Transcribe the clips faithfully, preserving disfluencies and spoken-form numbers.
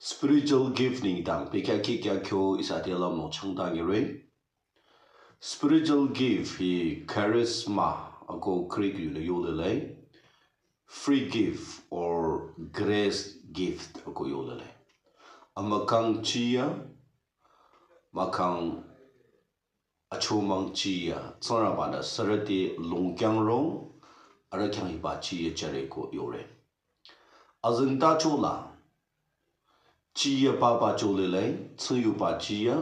Spiritual gift nengdang pekya kikya kyo ihsa te lamno changta ngire. Spiritual gift hi charisma ako Greek yunü yolele. Free gift or grace gift ako yolele. Amakang chiya, makang achomang chiya, Tsingrangba-nü sürüti longkyang rong, arüh khyang hiba chiya jüre ko yore. Azengtacho la, chiya papa cholele, tsiyuba chiya,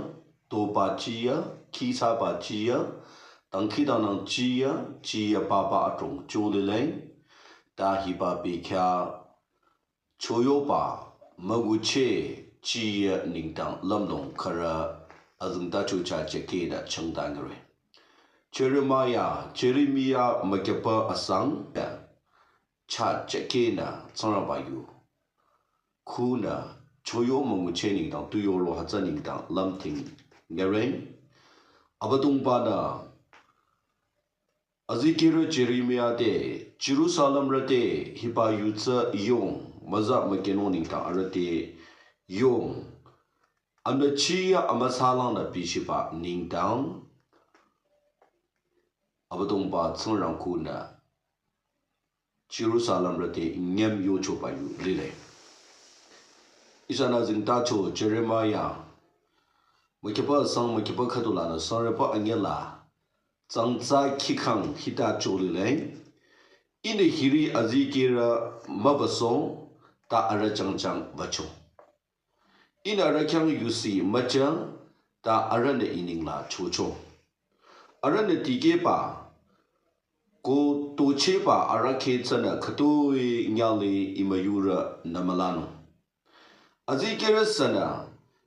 toba chiya, khisaba chiya, dangkhidangnang chiya, chiya papa adrong cholele, ta hiba bekya choyoba, müngucheh, chiya nengdang lamlong khürü, azengtacho cha jekena changta ngire. Jeremiah, Jeremiah mükyüpa asang, cha jekena Tsingrangba yu. Khunü, choyo müngucheh nengdang, tu yoro hütsü nengdang, lamting ngire. Abüdongba-nü, azikehrü Jeremiah te, Jerusalemrü te, hiba yu tsü yong, müza mükehnung nengdang arüh te, yong, amnü chiya amüsalangnü bishiba nengdang, Abüdongba Tsingrang khunü, Jerusalemrü te nyem yochoba yu lile. Ihsanü zengtacho Jeremiah, mükyüpa asang mükyüpa khüdu lanü sangreba anyüla, tsangtsa khikhang hita cholile. Ihnü hiri azikehrü mübüso, ta arüh jangjang wücho. Ihnü arüh khyang yusi müjang, ta arühnü I nengla chocho. Arühnü tikehba, ko tochehba arahkheh tsünü khütoi nyale I müyurü nümülanung. Azikehrü sünü,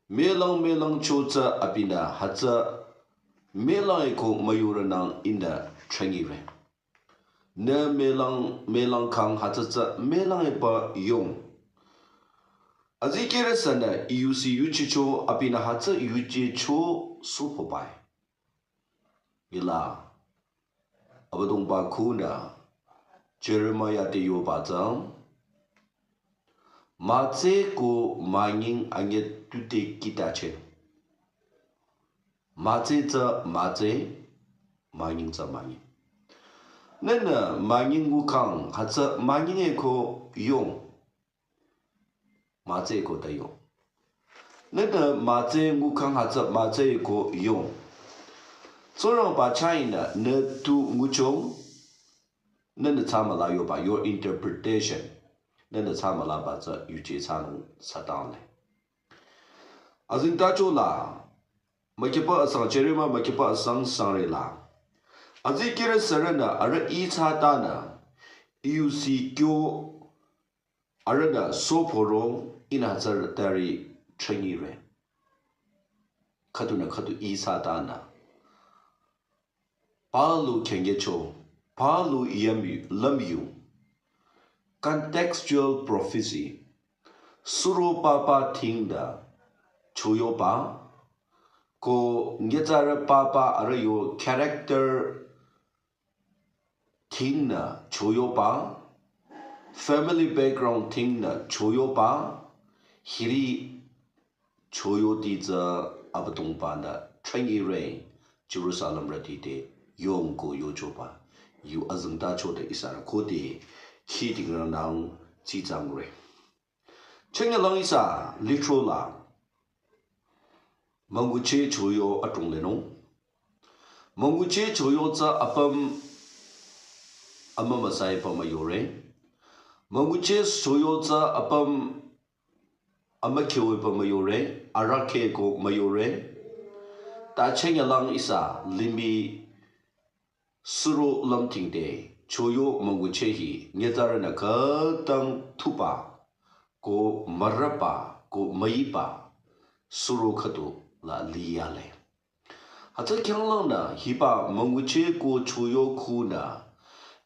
melang melang cho tsü abinü hütsü, melang-e ko müyurü nang Ihnü threngire. Nü melang, melang khang hütsü tsü melang-e pa yong. Azikehrü sünü I yusi yuchicho abinü hütsü yuchicho supobai. Yila, Abüdongba khunü, Jeremiah te yoba tsü, mütseh ko münying anyü tute kitache. Mütseh tsü mütseh, münying tsü münying. Nünü münying ngukhang hütsü münying-e ko yong. Mütseh ko ta yong. Nünü mütseh ngukhang hütsü mütseh ko yong. Tsingrangba chahnü nü tu nguchong, nünü thsamüla yoba, your interpretation. Nünü thsamülaba tsü yuje thsanung Satan le. Azengtacho la, mükyüpa asang Jeremiah mükyüpa asang sangre la. Azikehrü sürünü arüh I thsatanü, I yusi kyo arühnü soporong Ihnü hütsürü tari threngire. Khüdunü khüdu I thsatanü. Palu khengecho, palu yamyu, lamyu. Contextual prophecy. Suro papa thingda choyoba, ko nyitsarü papa arüh yo character thingnü choyoba, family background thingnü choyoba, hiri choyoti tsü Abüdongba-nü threngire, Jerusalemrüti te yong ko yochoba, yu azengtacho te ihsa khode, khi tingrang nang tsitsangre. Chengyalang ihsa litro la, müngucheh choyo adrong lenung. Müngucheh choyo tsü apüm amümüsai pa müyore. Müngucheh choyo tsü apüm amükhewe pa müyore, arahkheh ko müyore. Ta chengyalang ihsa limih suro lümthingde, choyo müngucheh hi, nyitsarünü khütang thuba, ko mürüba, ko müiba, suro khüdu la liyale. Hütsü khyanglangnü hiba müngucheh ko choyo khunü,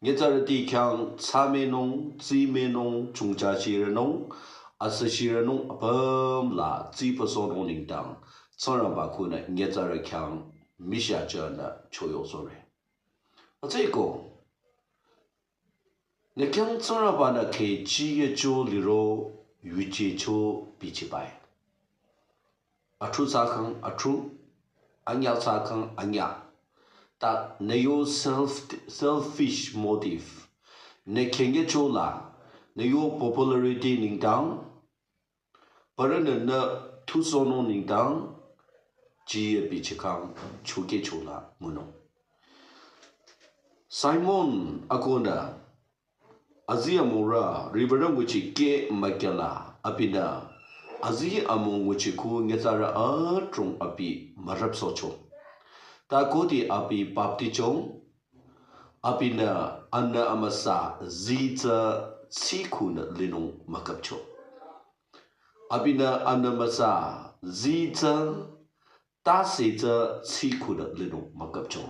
nyitsarüti khyang thsamenung, tsimenung, chungcha shirenung, asü shirenung apüm la tsipasohnung nengdang, Tsingrangba khunü nyitsarü khyang misha chanü choyo sore. Hütsüeko, nü khyang Tsingrangba-nü kheh chiyecho liro, yuje cho bichibai. Atru sakang atru, anya sakang anya. Ta nü yo self selfish motive. Nü kenge cho la, nü yo popularity nengdang, parü nü nü tusono nengdang, jiye bichikang choke cho la muno. Simon akonü, azi amorü riwürü nguchi ke makyala abinü, azi amo nguchi khu nyitsarü adrong abi mürüpsohcho. Ta khode abi bapticho, abinü anü amüsa zii tsü tsikhunü linung müküpcho. Abinü anü müsa zii tsü, tase tsü tsikhunü linung müküpcho.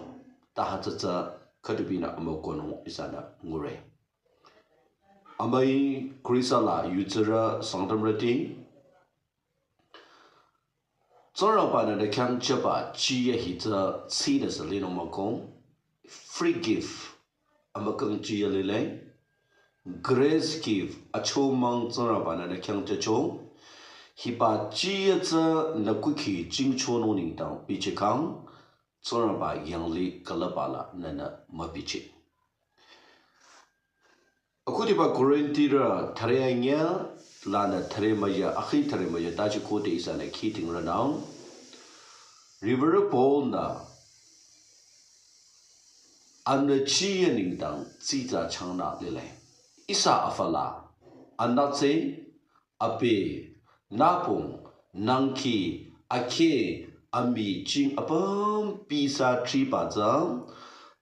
Ta hütsü tsü khüdubinü amükonung ihsanü ngure. Amüi Khrista la yutsarü Sangtamrüti, Tsingrangba-nü nü khyang jüba jiye hi tsü tsinü sü linung mükong, free gift amükang jiye lile, grace gift, achomang Tsingrangba-nü nü khyang jücho, hiba jiye tsü nü kukhi jingchonung nengdang bichikang, Tsingrangba yanglih külüpba la nünü mübichi. Akhudiba Korinthrü thüre anyüh lanü thüre müyü, akhi thüre müyü, tachi khode ihsanü khidingrünang. Riwürü Paul-nü anü jiye nengdang tsitsa changnü lile. Ihsa afü la, anütse, ape, nüpung, nangki, akhe, ami jing apüm pisa thriba tsü,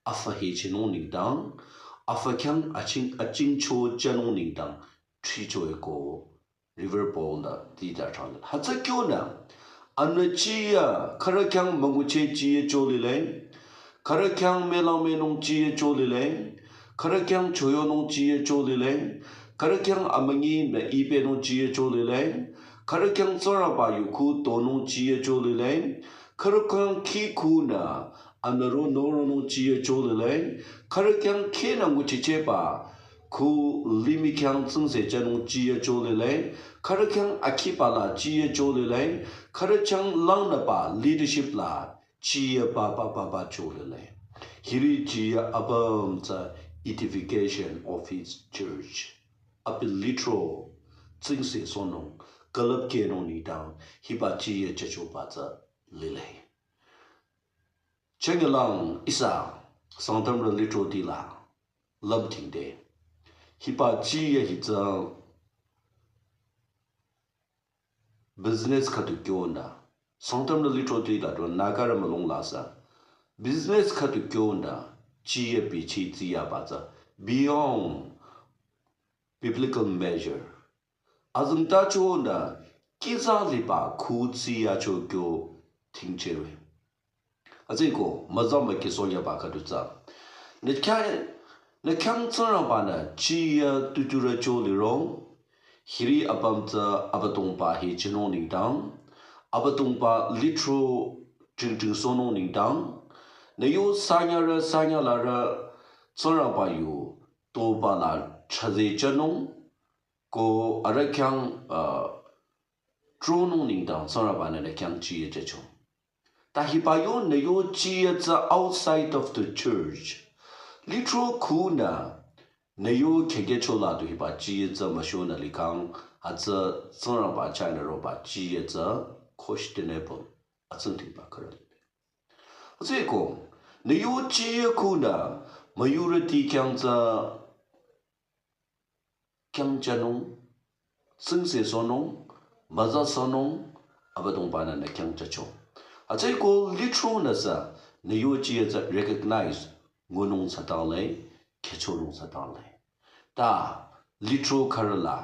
afü hechinung nengdang, afü khyang aching, achingcho jünung nengdang, thricho eko, Riwürü Paul-nü tita thang. Hütsü kyonü, anü jiye, khürü khyang müngucheh jiye cho lile, khürü khyang mülang münung jiye cho lile, khürü khyang choyonung jiye cho lile, khürü khyang amünyi nü ibenung jiye cho lile, khürü khyang Tsingrangba yu khu tonung jiye cho lile, khürü khyang khi khunü, anü ro noronung jiye cho lile, khürü khyang khenü nguchichehba, khu limih khyang tsingse jünung jiye cho lile, khürü khyang akhiba la jiye cho lile, khürü khyang langnüba leadership la jiye ba ba ba ba cho lile. Hiri jiye apüm tsü edification of his church. Abi lithro tsingse sohnung, külüpkehnung nengdang, hiba jiye jüchoba tsü lile. Chünyelang ihsa, Sangtamrü lithroti la, lümdhingde. Hiba jiye hi tsü business khüdu kyonü. Sangtamrü lithroti la du Nagarü mülung la sü. Business khüdu kyonü, jiye bichi tsiyaba tsü. Beyond biblical measure. Azengtachonü, kiza liba khu tsiyacho kyo dhingchehre. Atsüko, müzamü kisoyaba khüdu tsü. Nü khyang, nü khyang Tsingrangba-nü jiye tuturü cho lirong, hiri apüm tsü Abüdongba hechinung nengdang, Abüdongba lithro jingting sohnung nengdang, nü yo sanyarü sanyalarü Tsingrangba yu toba la chaze jünung, ko arüh khyang, uh, tronung nengdang Tsingrangba-nü nü khyang jiye jücho. Ta hiba yo nü yo jiye tsü outside of the church. Lithro khunü, nü yo kheke cho la du hiba jiye tsü müshonü likhang, hütsü Tsingrangba chahnü roba jiye tsü questionable. Atsingdhingba khürü lile. Atsüko, nü yo jiye khunü, müyurüti khyang tsü khyang jünung, tsingse sohnung, müza sohnung, Abüdongba-nü nü khyang jücho. Atsüko lithronü sü, nü yo jiye tsü recognize, ngunung thsadang le, khechonung thsadang le. Ta, lithro khürü la,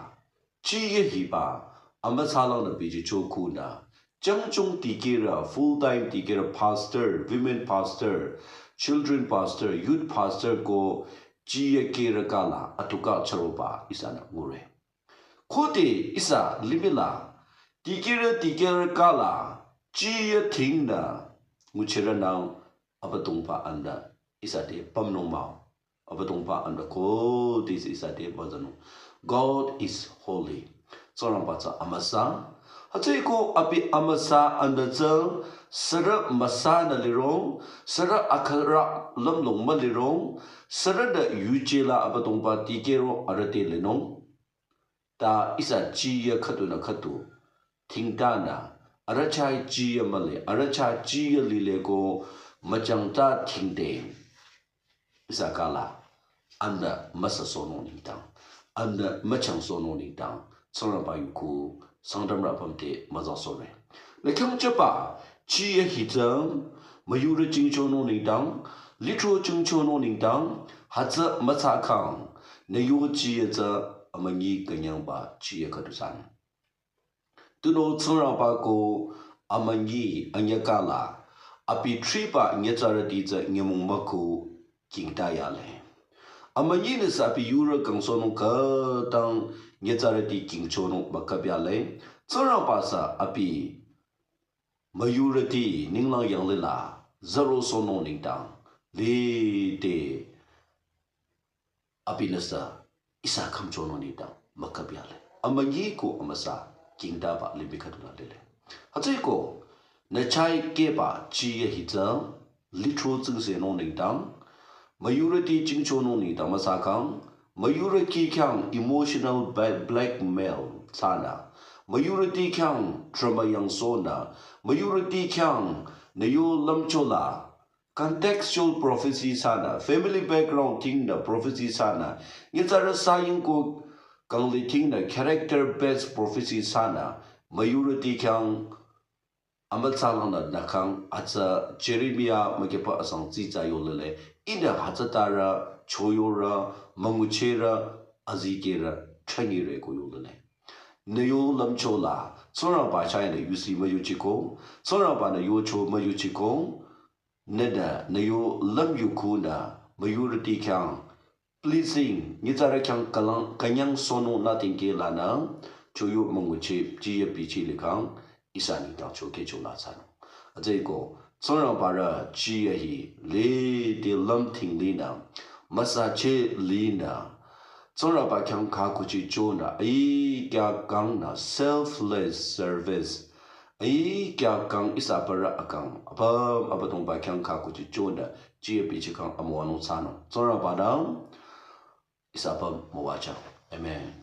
jiye hiba, amüsalang nü bichicho khunü, jangchung dikehrü, full time dikehrü pastor, women pastor, children pastor, youth pastor ko jiye kehrü kala, atuka charoba ihsanü ngure. Khode ihsa limih la, dikehrü dikehrü kala, jiye dhingnü, nguchirünang Abüdongba amda ihsa te pümnung mah-o. Abüdongba amda khodesü ihsa te müzanung. God is holy. Tsingrangba tsü amüsa. Hütsüeko abi amüsa anda tsü sürü müsa nü lirong, sürü akhürü lümlong mülirong, sürünü yuje la Abüdongba dikehro arüh te linung. Ta ihsa jiyü khüdunü khüdu tingtanü, arüh chah jiyü müli, arüh chah jiyü lileko müchangta tingte. Ihsa kala, anda müsa sohnung nengdang, anda müchang sohnung nengdang, Tsingrangba yuku, Sangtamrü apüm te müza sohre. Nü khyang chaba, jiyü hitsang, müyurü jingchonung nengdang, lithro jingchonung nengdang, hütsü mütsa khang, nü yo jiyü tsü amünyi künyangba jiyü khüdu san. Tunüo Tsingrangba ko amünyi anyüh kala, abi thriba nyitsarüti tsü nyümong müku kingta yale. Amünyinü sü abi yurü kangsohnung khütang nyitsarüti kingchonung müküp yale. Tsingrangba sü abi müyurüti ninglang yanglila zaro sohnung nengdang lide abinü sü ihsa khümchonung nengdang müküp yale. Amünyi ko amüsa kingtaba limih khüdula lile. Hütsüeko, nü chah keba jiyü hitsang, lithro tsingsenung nengdang, müyurüti jingchonung nengdang müsa khang, müyurü kih khyang emotional ba-, blackmail thsanü, müyurüti khyang drama yangsohnü, müyurüti khyang nü yo lümcho la, contextual prophecy thsanü, family background tingnü prophecy thsanü, nyitsarü saying ko kangli tingnü character based prophecy thsanü, müyurüti khyang amütsalangnü nü khang atsa Jeremia mükepa asang tsitsa yolele, ihnü hütsütarü, choyorü, müngucherü, azikehrü, thanyire ko yolele. Nü yo lümcho la, Tsingrangba chah nü yusi müyuchiko, Tsingrangba nü yocho müyuchiko, nünü, nü yo lüm yukunü, müyurüti khyang, pleasing, nyitsarü khyang kalang, künyang sohnung nü tingkeh lanü, choyo münguche, jiyü bichi likhang, ihsa nengdang chokehcho la thsanung. Hütsüeko, Tsingrangba rü jiyü hi, lide lümting linü, müsache linü, Tsingrangba khyang khakuchi chonü, aikya kangnü, selfless service, aikya kang ihsa aparü akang, apüm Abüdongba khyang khakuchi chonü, jiyü bichi khang amüwanung thsanung. Tsingrangba nü, ihsa apüm müwajüng. Amen.